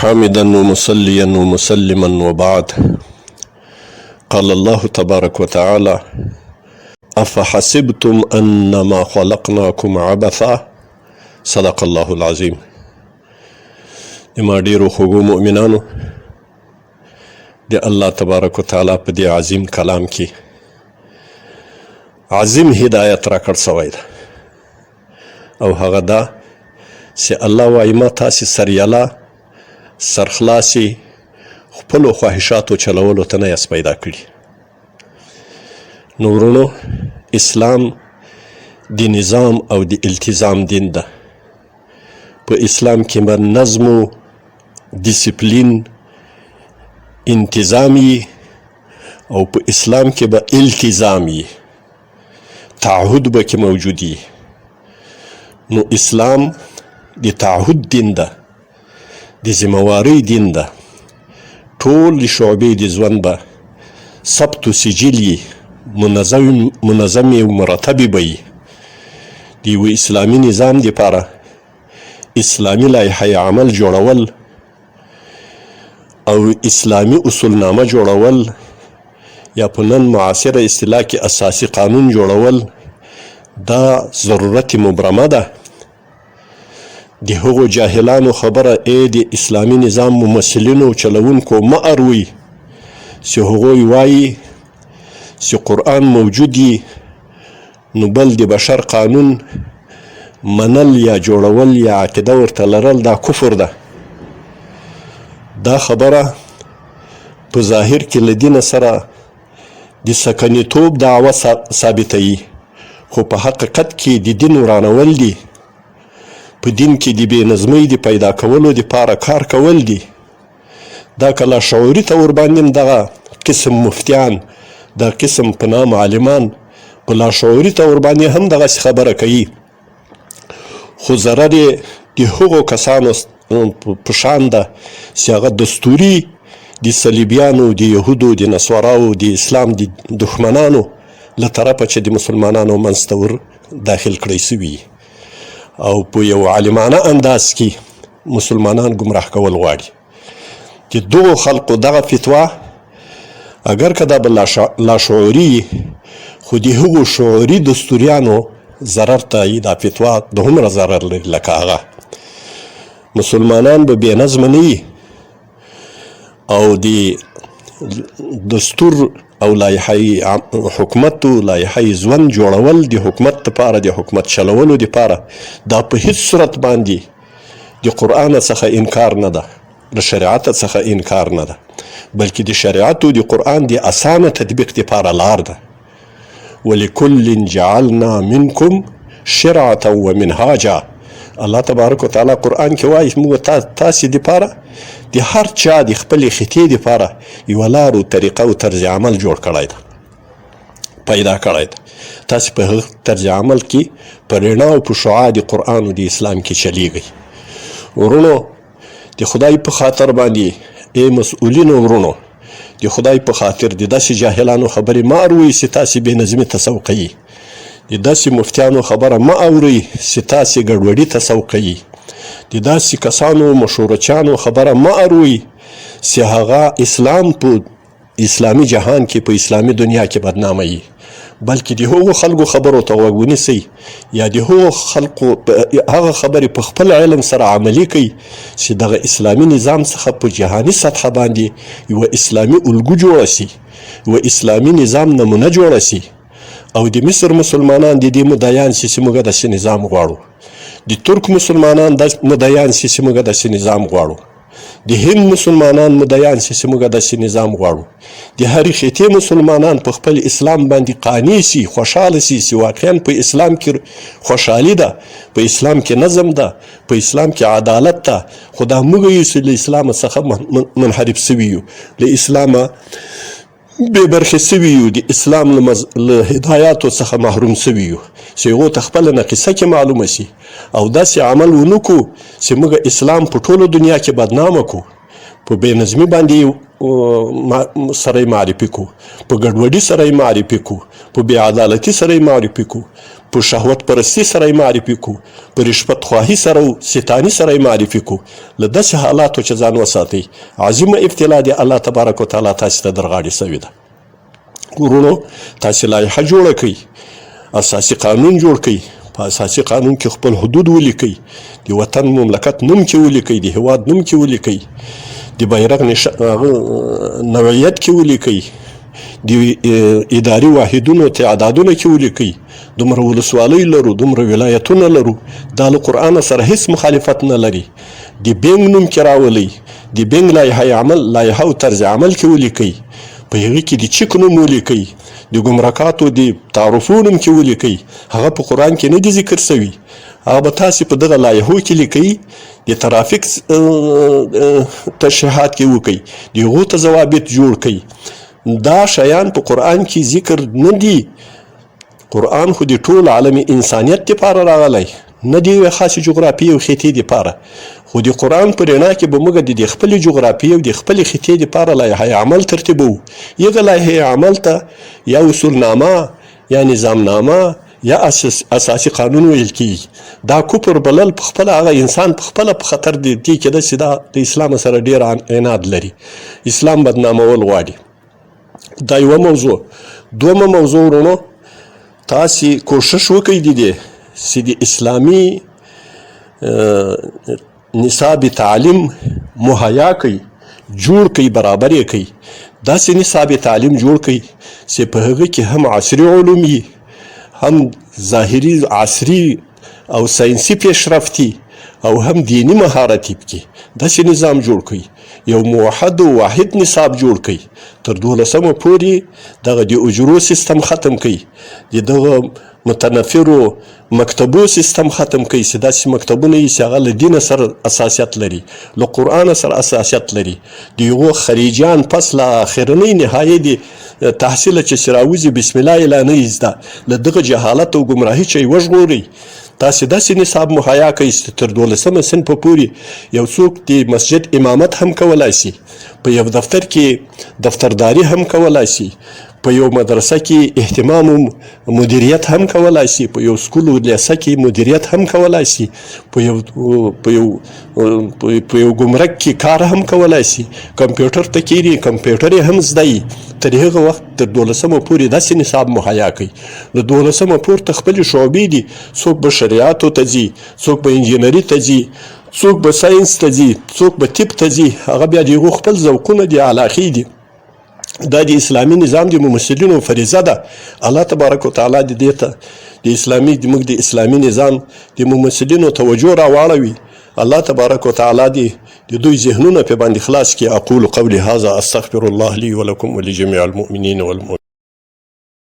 حامدا ومصليا ومسلما وبعد. قال الله تبارك وتعالى: افحسبتم انما خلقناكم عبثا. صدق الله العظیم. د ما ډیرو خوږو مؤمنانو، د الله تبارک وتعالی په دې عظیم کلام کې عظیم هدایت راکړ سوی ده، او هغه دا چې الله وایي: ما تاسې سریاله سرخلاصي خپلو خواهشاتو چلولو ته نه یاست پیدا کړي. نو ورونو، اسلام د نظام او د التزام دین ده. په اسلام کې به نظم و دیسپلین انتظام یي، او په اسلام کې به التزام یي، تعهد به کې موجود یي. نو اسلام د تعهد دین ده، د ذمه دین ده. ټول شعبې د ژوند به ثبت و سجل یي، منظم او مرتب به یي. د یو اسلامي نظام دپاره اسلامي لایحه عمل جوړول او اسلامي اصولنامه جوړول، یا په نن معاصره اصطلاح کې اساسي قانون جوړول، دا ضرورت مبرمه ده. د هغو جاهلانو خبره ای د اسلامي نظام ممثلینو چلوونکو مه اروئ چې هغوی وایي چې قرآن موجود یي، نو بل د بشر قانون منل یا جوړول یا عقیده ورته لرل دا کفر ده. دا خبره په ظاهر کې له دینه سره د سکنیتوب دعوه ثابتوي، خو په حقیقت کې د دین ورانول دي، په دین کې د بې نظمۍ د پیدا کولو دپاره کار کول دي. دا که لاشعوري طور باندې هم دغه قسم مفتیان، دا قسم په نام عالمان په لاشعوري طور باندې هم دغسې خبره کوي، خو ضرر یې د هغو کسانو په شان ده چې هغه دستوري د صلیبیانو، د یهودو، د نصاراو، د اسلام د دښمنانو له طرفه چې د مسلمانانو منځ ته ور داخل کړی سوي او په یو عالمانه انداز کې مسلمانان ګمراه کول غواړي. د دغو خلقو دغه فتوا اګر که دا به لاشعوري، خو د هغو شعوري دستوریانو ضرر ته یې دا فتوا دومره ضرر لري لکه هغه. مسلمانان به بې نظمه نه وي، او د دستور او لایحه حکومت او لایحه ژوند جوړول د حکومت لپاره، د حکومت چلولو لپاره، دا په هیڅ صورت باندې د قرآن څخه انکار نه ده، له شریعت څخه انکار نه ده، بلکې د شریعت او د قرآن د اسانه تطبیق لپاره لار ده. ولکل جعلنا منکم شرعة ومنهاجا. الله تبارک وتعالی قرآن کې وایي: موږ تاسې دپاره د هر چا د خپلې خطې دپاره یوه لار او طریقه او طرز عمل جوړ کړی ده، پیدا کړی ده. تاسې په هغه طرز عمل کې په رڼا او په شعاع د قرآن او د اسلام کې چلیږئ. ورونو، د خدای په خاطر باندې، ای مسؤلینو ورونو، د خدای په خاطر د داسې جاهلانو خبرې مه اروئ چې تاسې بې نظمي ته سوقوي. د داسې مفتیانو خبره مه اورئ چې تاسې ګډوډي ته سوقوي. د داسې کسانو مشورچانو خبره مه اروئ چې هغه اسلام په اسلامي جهان کې، په اسلامي دنیا کې بدناموي، بلکې د هغو خلکو خبرو ته غوږ ونیسئ یا د هغو خلکو هغه خبرې په خپل علم سره عملي کړئ چې دغه اسلامي نظام څخه په جهاني سطحه باندې یوه اسلامي الګو جوړه سي، یوه اسلامي نظام نمونه جوړه سي، او د مصر مسلمانان د دې مدعیان سي چې موږ داسې نظام غواړو، د ترک مسلمانان د مدعیان سي چې موږ داسې نظام غواړو، د هند مسلمانان مدعیان سي چې موږ داسې نظام غواړو، د هرې خطې مسلمانان په خپل اسلام باندې قانع سي، خوشحاله سي چې واقعا په اسلام کې خوشحالي ده، په اسلام کې نظم ده، په اسلام کې عدالت ده. خو دا موږ یو چې له اسلامه څخه منحرف سوي یو، له اسلامه بې برخې سوي یو، د اسلام له هدایاتو څخه محروم سوي یو، چې هغو ته خپله نقیصه کې معلومه سي او داسې عمل ونه کړو چې موږ اسلام په ټوله دنیا کې بدنامه کړو، په بې نظمي باندې سره یې معرفي کړو، په ګډوډي سره یې معرفي کړو، په بې عدالتي سره یې معرفي کو، په شهوت پرستي سره یې معرفي کو، په رشوت خواهي سره او ستاني سره یې معرفي کو. له داسې حالاتو چې ځان وساتئ. عظیمه ابتلا دې الله تبارک وتعالی تاسې ته درغاړې شوې ده. وروڼو تاسې لایحه جوړه کړئ، اساسي قانون جوړ کړئ، په اساسي قانون کې خپل حدود ولیکئ، د وطن مملکت نوم کې ولیکئ، د هیواد نوم کې ولیکئ، د بیرغ نوعیت کې ولیکئ، د اداري واحدونو تعدادونه کې ولیکئ. دومره ولسوالۍ لرو، دومره ولایتونه لرو، دا له قرآن سره هیڅ مخالفت نه لري. د بینک نوم کې راولئ، د بینک لایحه عمل، لایحه او طرز عمل کې ولیکئ، په هغه کې د چک نوم ولیکئ، د ګمرکاتو د تعرفو نوم کې ولیکئ. هغه په قرآن کې نه دي ذکر شوي، هغه به تاسې په دغه لایحو کې لیکئ. د ترافیک تشریحات کې وکئ، د هغو ته ضوابط جوړ کړئ. دا شیان په قرآن کې ذکر نه دي. قرآن خو د ټول عالم انسانیت دپاره راغلی، نه د یوې خاصې جغرافیې او خطې دپاره. خو د قرآن په رڼا کې به موږ د دې خپلې جغرافیې او د خپلې خطې دپاره لایحه عمل ترتیبوو. یغه لایحه عمل ته یا اصولنامه یا نظامنامه یا اساسي قانون ویل کیږي. دا کفر بلل په خپله هغه انسان په خپله په خطر دی کې ده چې دا د اسلام سره ډیر عناد لري، اسلام بدنامول غواړي. دا یوه موضوع. دومه موضوع ورونو، تاسې کوشش وکړئ د دې چې د اسلامي نصاب تعلیم مهیا کړئ، جوړ کړئ، برابر یې کړئ. داسې نصاب تعلیم جوړ کړئ چې په هغه کې هم عصري علوم وي، هم ظاهري عصري او ساینسي پیشرفتي او هم دیني مهارت پکې. داسې نظام جوړ کړئ، یو موحد او واحد نصاب جوړ کړئ. تر دولسمه پورې دغه د اجرو سیستم ختم کړئ، د دغه متنفرو مکتبو سیستم ختم کړئ، چې داسې مکتبونه یي چې هغه له دینه سره اساسیت لري، له قرآن سره اساسیت لري. د هغو خریجان پس له آخرنۍ نهایي د تحصیله چې راوځي بسم الله یې لا نه یي زده، له دغه جهالت او ګمراهي چې یې وژغورئ. تاسې داسې نصاب مهیا کړئ چې تر دولسمه صنفه پورې یو څوک د مسجد امامت هم کولای شي، په یو دفتر کې دفترداري هم کولای شي، په یو مدرسه کې اهتمام او مدیریت هم کولای شي، په یو سکول او لیسه کې مدیریت هم کولای شي، په یو په یو په یو ګمرک کې کار هم کولای شي، کمپیوټر ته کېني کمپیوټر یې هم زده وي. تر هغه وخت تر دولسمه پورې داسې نصاب مهیا کړئ. له دولسمه پورته خپلې شعبې دي، څوک به شریعاتو ته ځي، څوک به انجینري ته ځي، څوک به ساینس ته ځي، څوک به طب ته ځي، هغه بیا د هغو خپل ذوقونه دي، علاقې دي. دا د اسلامي نظام د ممثلینو فریضه ده. الله تبارک وتعالی د دې ته د اسلامي د موږ د اسلامي نظام د ممثلینو توجه راواړوي. الله تبارک وتعالی دې د دوی ذهنونه په باندې خلاص کړي. اقول قولي هذا استغفر الله لي ولكم ولجميع المؤمنين والمؤمنات.